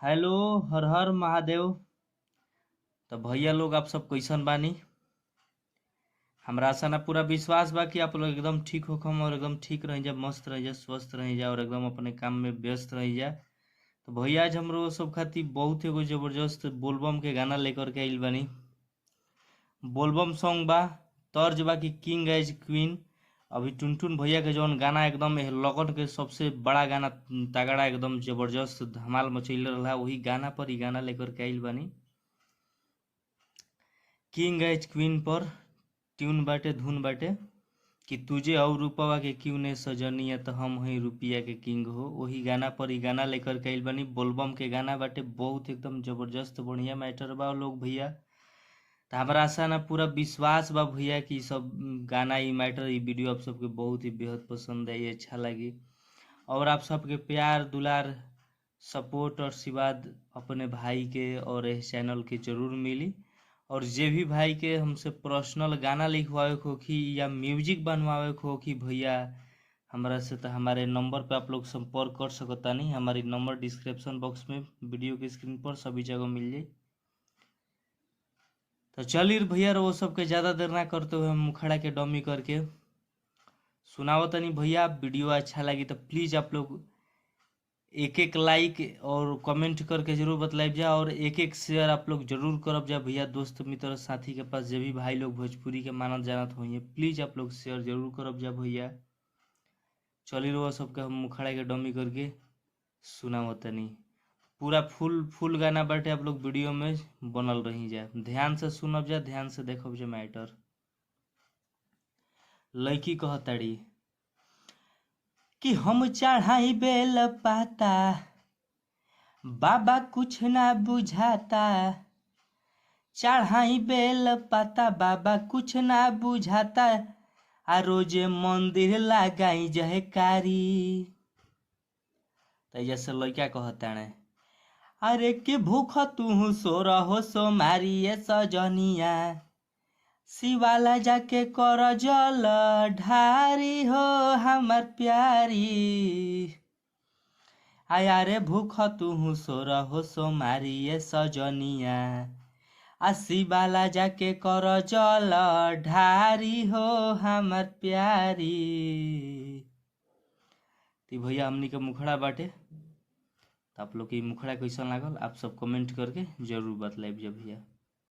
Hello हर हर महादेव। तो भैया लोग आप सब कैसन बानी? हमरा आशा ना पूरा विश्वास बा कि आप लोग एकदम ठीक होखम और एकदम ठीक रही जा, मस्त रही जा, स्वस्थ रही जा और एकदम अपने काम में व्यस्त रही जा। तो भैया आज हमरो सब खातिर बहुत एगो जबरदस्त बोलबम के गाना लेकर के आइल बानी। बोलबम सॉन्ग बा, तर्ज बा कि किंग एज क्वीन। अभी टुनटुन भैया के जौन गाना एकदम लगन के सबसे बड़ा गाना तगड़ा एकदम जबरदस्त धमाल मचैले रहा, वही गाना पर ही गाना लेकर के आइल बानी। किंग एज क्वीन पर ट्यून बाटे, धुन बाटे कि तुझे और रूपवा के क्यों ने सजनिया तो हम ही रुपया के किंग हो। वही गाना पर ही गाना लेकर के आइल बानी। बोलबम के गाना बाटे, बहुत एकदम जबरदस्त बढ़िया मैटर बा लोग भैया। तो हमारा आशा ना पूरा विश्वास बा भैया कि सब गाना ई मैटर ई वीडियो आप सबके बहुत ही बेहद पसंद आई, अच्छा लगी और आप सबके प्यार दुलार सपोर्ट और आशीर्वाद अपने भाई के और इस चैनल के जरूर मिली। और जे भी भाई के हमसे पर्सनल गाना लिखवावे के होखी या म्यूजिक बनवावे के होखी भैया हमरा से, तो हमारे नंबर पे आप लोग संपर्क कर सकतानी। हमारी नंबर डिस्क्रिप्शन बॉक्स में वीडियो के स्क्रीन पर सभी जगह मिल जाई। तो चलिए भैया वो सबके ज़्यादा देर ना करते हुए हम मुखड़ा के डमी करके सुनाओ तनी भैया। वीडियो अच्छा लगी तो प्लीज़ आप लोग एक एक लाइक और कमेंट करके जरूर बतलाइब जा और एक एक शेयर आप लोग जरूर करब जा भैया। दोस्त मित्र साथी के पास जो भी भाई लोग भोजपुरी के मानत जानत होइए प्लीज़ आप लोग शेयर जरूर करब जा भैया। चलिए वो सबके हम मुखड़ा के डमी करके सुनाओ तनी। पूरा फुल फुल गाना बाटे, आप लोग वीडियो में बनल रही जा, ध्यान से सुनब जा, ध्यान से देखब जा मैटर। लड़की कहताड़ी कि हम चढ़ाई बेल पाता बाबा कुछ ना बुझाता, चढ़ाई बेल पाता बाबा कुछ ना बुझाता, आ रोजे मंदिर लगाई जयकारी। तो जैसे लड़का कहताड़े अरे के भूख तू सो रहो सो मारिए सजनिया, शिवाला जाके कर जल ढारी हो हमर प्यारी। आया रे भूख तू सो रहो सो मारिए सजनिया, आ शिवाला जाके कर जल ढारी हो हमर प्यारी। ती भैया हमनी के मुखड़ा बाटे। तो आप लोग के मुखड़ा कैसन लागल आप सब कमेंट करके जरूर बतलाइब जा भैया।